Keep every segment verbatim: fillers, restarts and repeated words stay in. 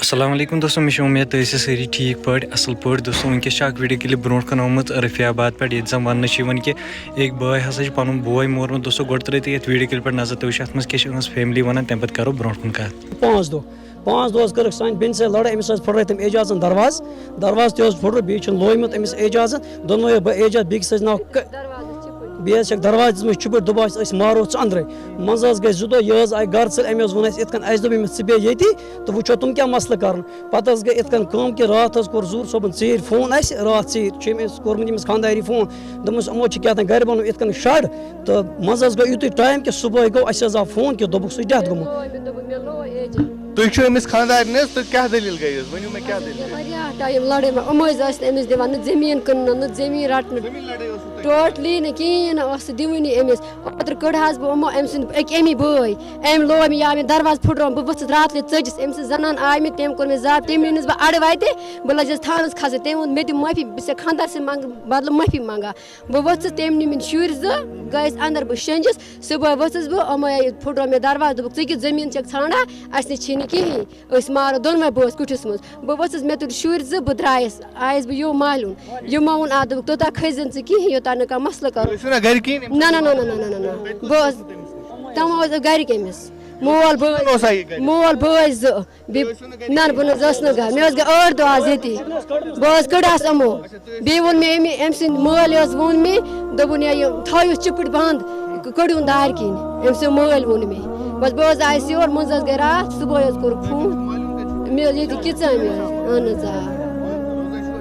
السلام علیکم دوستو، مےٚ چھِ اُمید تُہۍ ٲسِو سٲری ٹھیٖک پٲٹھۍ، اَصٕل پٲٹھۍ۔ دوستو، وٕنکیٚس چھِ اَکھ ویٖڈیو کِلِپ برونٛٹھ کُن آمٕژ رفیع آباد پٮ۪ٹھ، ییٚتہِ زَن وَننہٕ چھِ یِوان کہِ أکۍ بٲے ہسا چھِ پَنُن بوے مورمُت۔ دوستو، گۄڈٕ ترٛٲیِو تُہۍ یَتھ ویٖڈیو کِلِپ پٮ۪ٹھ نظر، تُہۍ وٕچھِو اَتھ منٛز کیٛاہ چھِ یِہٕنٛز فیملی وَنان، تَمہِ پَتہٕ کَرو برونٛٹھ کُن کَتھ۔ پانٛژھ دۄہ، پانٛژھ دۄہ حظ کٔرٕکھ سانہِ بیٚنہِ سۭتۍ لڑٲے، أمِس حظ پھٕٹرٲے تٔمۍ اعجازن دروازٕ، دروازٕ تہِ حظ پھٕٹرو، بیٚیہِ چھُنہٕ لویمُت أمِس اعجازن، دوٚپمَے بہٕ اعجاز بیٚکِس سۭتۍ ناو ک-، بیٚیہِ حظ چھَکھ دروازٕ دِژمٕژ چُپٕٹۍ، دوٚپُن اَسہِ أسۍ مارو ژٕ أنٛدرَے۔ منٛزٕ حظ گٔے زٕ دۄہ، یہِ حظ آیہِ گرٕ ژٔلۍ، أمۍ حظ ووٚن اَسہِ یِتھ کٔنۍ، اَسہِ دوٚپ أمِس ژٕ بیٚہہ ییٚتی تہٕ وٕچھو تِم کیٛاہ مسلہٕ کَرَن۔ پَتہٕ حظ گٔے یِتھ کٔنۍ کٲم کہِ راتھ حظ کوٚر زوٗر صٲبُن ژیٖرۍ فون اَسہِ، راتھ ژیٖرۍ چھُ أمۍ أسۍ کوٚرمُت أمِس خانٛداری فون، دوٚپمَس یِمو چھِ کیٛاہ تام گَرِ بَنومُت یِتھ کٔنۍ شَڈ، تہٕ منٛزٕ حظ گوٚو یُتُے ٹایم کہِ صُبحٲے گوٚو اَسہِ حظ آو فون کہِ دوٚپُکھ سُہ چھُ ڈٮ۪تھ گوٚمُت۔ تُہۍ چھِو أمِس خانٛدارِنہِ حظ، تُہۍ کیٛاہ دٔلیٖل گٔیَس؟ ؤنِو مےٚ کیٛاہ دٔلیٖل؟ واریاہ ٹایم لڑٲے منٛز، یِم ٲسۍ ٲسۍ نہٕ أمِس دِوان نہ زٔمیٖن کٕننہٕ نہ زٔمیٖن رٹنہٕ، زٔمیٖن لڑٲے ٲسوٕ تۄہہِ؟ ٹوٹلی نہٕ کِہیٖنۍ نہٕ اوس سُہ دِوٲنی أمِس۔ اوترٕ کٔڑ حظ بہٕ یِمو أمۍ سٕنٛدِ أکۍ اَمی بٲے، أمۍ لوو مےٚ یا مےٚ دروازٕ پھٕٹرووُم، بہٕ ؤژھٕس راتھ لہِ ژٔجِس، أمۍ سٕنٛز زنان آیہِ مےٚ، تٔمۍ کوٚر مےٚ زب، تٔمۍ نیونَس بہٕ اَڑٕ وَتہِ، بہٕ لٔجِس تھانَس کھسٕنۍ، تٔمۍ ووٚن مےٚ دِ معٲفی، بہٕ چھَسے خانٛدار سٕنٛدِ منٛگ بدلہٕ معٲفی منٛگان۔ بہٕ ؤژھٕس، تٔمۍ نی مےٚ شُرۍ زٕ، گٔیَس اندر، بہٕ شٔنٛجِس، صُبحٲے ؤژھٕس بہٕ، یِمو پھٕٹرو مےٚ دروازٕ، دوٚپُکھ ژٕ کِتھ زٔمیٖن چھَکھ ژھانڈان، اَسہِ نِش چھِی نہٕ کِہیٖنۍ۔ أسۍ مارو دۄنوَے بٲژ کُٹھِس منٛز۔ بہٕ ؤژھٕس، مےٚ تُلۍ شُرۍ زٕ، بہٕ درٛایَس، آیَس بہٕ یو مالیُن۔ یِمو ووٚن اَتھ، دوٚپُکھ توٚتام کھٔسۍ زَن ژٕ کِہیٖنۍ، یوٚتام نہٕ کانٛہہ مسلہٕ کَرو۔ تُہۍ ٲسِو نا گرِکی؟ نہ نہ نہ نہ نہ نہ نہ نہ، بہٕ ٲسٕس، تِم ٲسۍ گَرِکۍ أمِس، مول بٲے، اوسا یہِ گرِ؟ مول بٲے زٕ، بیٚیہِ، تُہۍ ٲسِو نہٕ گرِ؟ نہ نہ، بہٕ نہ حظ ٲسٕس نہٕ گَرِ، مےٚ حظ گٔے ٲٹھ دۄہ آز ییٚتی، بہٕ حظ کٔڑہَس یِمو۔ بیٚیہِ ووٚن مےٚ أمۍ، أمۍ سٕنٛدۍ مٲلۍ حظ ووٚن مےٚ، دوٚپُن یہِ، یہِ تھٲیِو چِپٕٹۍ بنٛد، کٔڑِو نہٕ دارِ کِنۍ، أمۍ سٕنٛدۍ مٲلۍ ووٚن مےٚ۔ بَس بہٕ حظ آیَس یور، منٛزٕ حظ گٔے راتھ، صُبحٲے حظ کوٚرُکھ فون، مےٚ حظ ییٚتہِ کِژَن مےٚ حظ، اہن حظ آ۔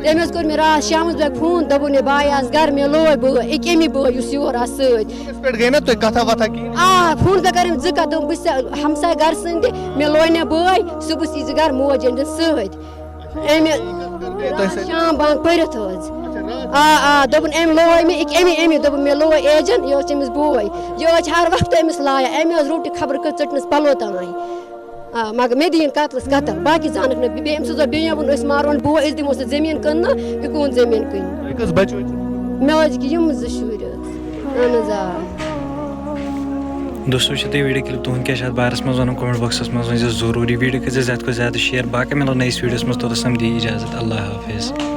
تٔمۍ حظ کوٚر مےٚ راتھ شامَس بیٚیہِ فون، دوٚپُن ہے بہٕ آیہِ آز گَرٕ، مےٚ لوے بٲے، أکۍ اَمی بٲے یُس یور آو سۭتۍ۔ فونَس پٮ۪ٹھ گٔے نا تُہۍ کَتھا وَتھا کِہیٖنۍ؟ آ، فون پٮ۪ٹھ کَرٕنۍ زٕ کَتھ، دوٚپُن بہٕ چھَس ہمساے گَرٕ سٕنٛدِ، مےٚ لوے نہ بٲے، صُبحَس یی زِ گَرٕ، موج أنۍ زٮ۪ن سۭتۍ۔ أمۍ راتھ شام بانٛگ پٔرِتھ حظ۔ آ آ، دوٚپُن أمۍ لوے مےٚ، أکۍ أمی أمی دوٚپُن مےٚ لوے اعجن، یہِ حظ چھِ أمِس بوے، یہِ حظ چھِ ہر وقتہٕ أمِس لایان، أمۍ حظ روٚٹ یہِ خبرٕ کٔژ ژٔٹنَس پَلو تام۔ آ، مگر مےٚ دِیِن قتلَس قتل، باقٕے زانَکھ نہٕ بیٚیہِ، أمۍ سٕنٛز بیٚیہِ ووٚن أسۍ مارون بوے، أسۍ دِمو سُہ زٔمیٖن کٕننہٕ، یہِ کٕہُنٛد زٔمیٖن کٕنہِ۔ تۄہہِ کٔژ بَچہِ وٕچھِو؟ مےٚ حظ چھِ یِم زٕ شُرۍ حظ۔ اہن حظ آ۔ دوستو، وٕچھِو تُہۍ ویٖڈیو کِلِپ، تُہُنٛد کیٛاہ چھُ اَتھ بارَس منٛز وَنُن؟ کمنٹ باکسَس منٛز ؤنۍ زیو ضروٗری۔ ویٖڈیو کٔرۍ زیو زیادٕ کھۄتہٕ زیادٕ شِیَر۔ باقٕے مِلو نٔیِس ویٖڈیوَس منٛز، توٚتَس تام دِیِو اِجازت۔ اللہ حافظ۔